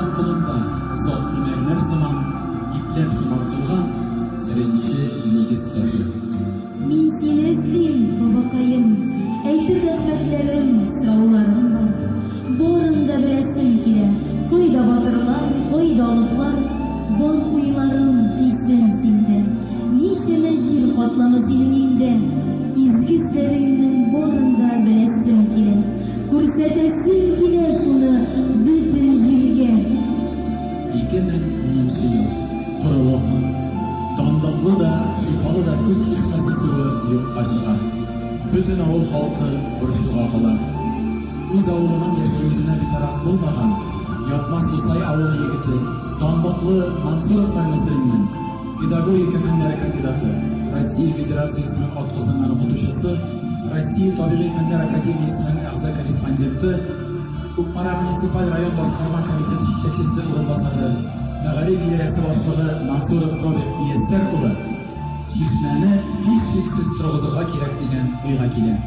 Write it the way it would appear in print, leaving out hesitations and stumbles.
дошман кулында, затлы мәрмәр сыман, ипләп шомартылган беренче нигез ташы. Мин сине эзлим, бабакаем, Әйтер рәхмәтләрем, сорауларым бар. Барын да беләсем килә, Кайда батырлар, кайда алыплар? Бар уйларым, хисем синдә. Ничәмә җир катламы синең иңдә. Изге эзләреңнең барын да беләсем килә. Күрсәтәсем килә шуны бөтен җиргә. 2010 нчы ел. Корылык. Данлыклы да, шифалы да күз чишмәсе суы юкка чыга. Бөтен авыл халкы борчуга кала. Үз авылының яшәешенә битараф булмаган Ятмас Дусай авылы егете, данлыклы Мансуровлар нәселеннән, педагогика фәннәре кандидаты, Россия Федерациясенең атказанган укытучысы, Россия табигый фәннәр академиясенең әгъза-корреспонденты, Кукмара муниципаль район башкарма комитеты җитәкчесе урынбасары, мәгариф идарәсе башлыгы Мансуров Роберт Мияссәр улы чишмәне һичшиксез торгызырга кирәк дигән уйга килә.